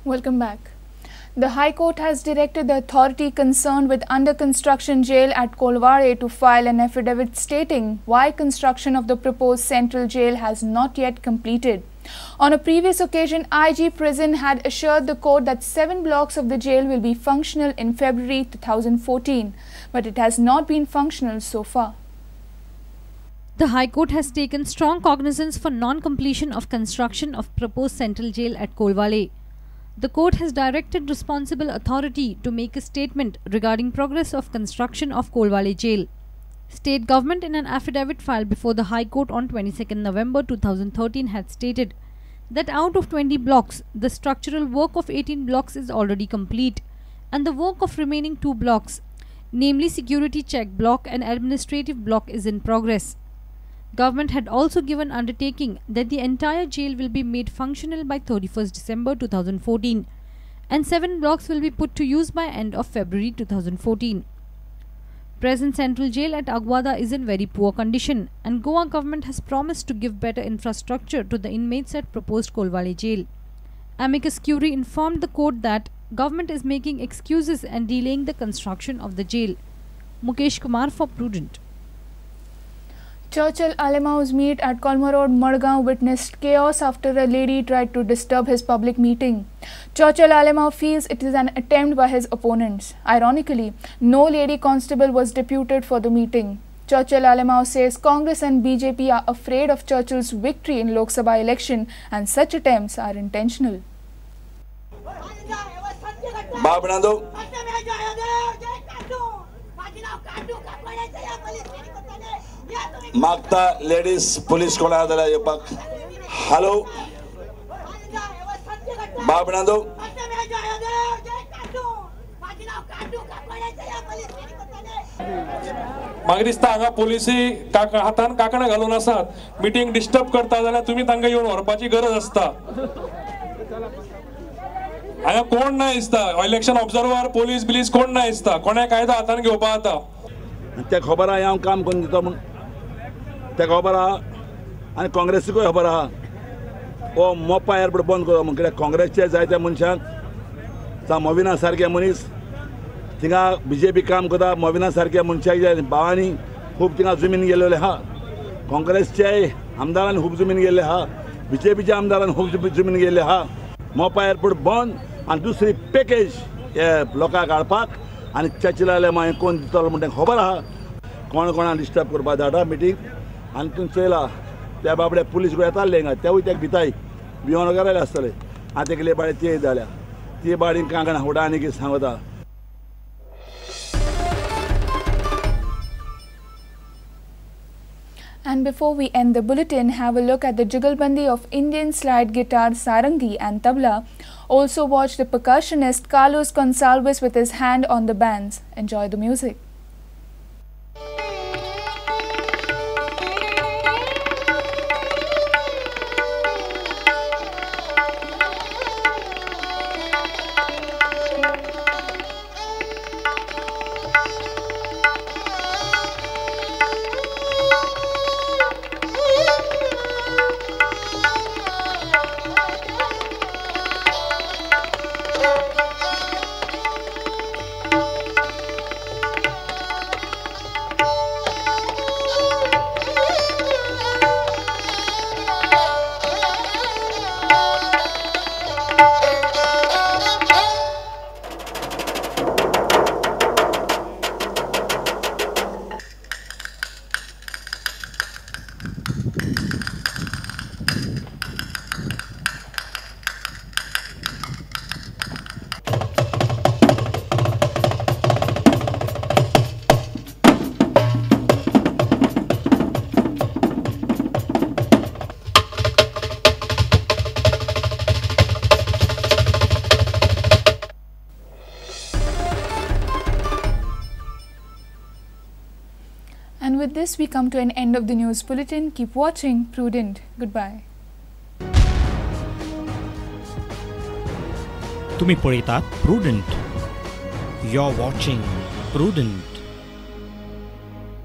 Welcome back. The High Court has directed the authority concerned with under construction jail at Colvale to file an affidavit stating why construction of the proposed central jail has not yet completed. On a previous occasion, IG Prison had assured the court that 7 blocks of the jail will be functional in February 2014, but it has not been functional so far. The High Court has taken strong cognizance for non-completion of construction of proposed central jail at Colvale. The court has directed responsible authority to make a statement regarding progress of construction of Colvale jail. State government in an affidavit filed before the High Court on 22nd November 2013 had stated that out of 20 blocks, the structural work of 18 blocks is already complete and the work of remaining 2 blocks, namely security check block and administrative block, is in progress. Government had also given undertaking that the entire jail will be made functional by 31st December 2014 and 7 blocks will be put to use by end of February 2014. Present central jail at Aguada is in very poor condition and Goa government has promised to give better infrastructure to the inmates at proposed Colvale jail. Amicus Curiae informed the court that government is making excuses and delaying the construction of the jail. Mukesh Kumar for Prudent. Churchill Alemao's meet at Colma Road, Margao witnessed chaos after a lady tried to disturb his public meeting. Churchill Alemao feels it is an attempt by his opponents. Ironically, no lady constable was deputed for the meeting. Churchill Alemao says Congress and BJP are afraid of Churchill's victory in Lok Sabha election and such attempts are intentional. मागता ladies police कोणा जाल्यार येवपाक. Hello बाबणांदो, म्हाका दिसता हांगा policy हातान कांकणां घालून आसात. मिटींग डिस्टर्ब करता जाल्यार तुमी तांकां येवन व्हरपाची गरज आसता. हांगा कोण ना दिसता, इलेक्शन ऑब्जर्वर पोलीस बिलीस कोण ना दिसता, कोणाय कायदो हातान घेवपा जाता. ते खबर आहा हांव काम करून दिता म्हूण, ते खबर आहा आनी काँग्रेसीकूय खबर आहा. हो मोपा एअरपोर्ट बंद करो म्हूण, कित्याक काँग्रेसचे जायत्या मनशांक जावं मोविना सारके मनीस थिंगा बीजेपी काम करता. मोविना सारक्या मनशाच्या भावांनी खूब थिंगा जमीन गेल्ले आहा, काँग्रेसचे आमदारान खूब जमीन गेल्ले आहा, बीजेपीच्या आमदारान खूब जमीन गेल्ले आहा. मोपा एअरपोर्ट बंद आनी दुसरी पॅकेज हे लोकांक हाडपाक आनी चर्चिल आलेमाव कोण दितलो म्हण तें खबर आहा. कोण कोणाक डिस्टर्ब करपाक धाडटा मिटींग आनी तुमी चोयला त्या बाबडे पुलीस येताले हिंगा, तेवूय तेका भिताय भिवन वगैरे आसतले. आतां तेगेले बाळे ते जाल्या ती बाडी कांकणां हुडा आनी कितें सांगता. And before we end the bulletin, have a look at the jugalbandi of Indian slide guitar sarangi and tabla. Also watch the percussionist Carlos Gonsalves with his hand on the bands. Enjoy the music. And with this, we come to an end of the news bulletin. Keep watching Prudent. Goodbye. तुम्ही पळयतात Prudent. You're watching Prudent.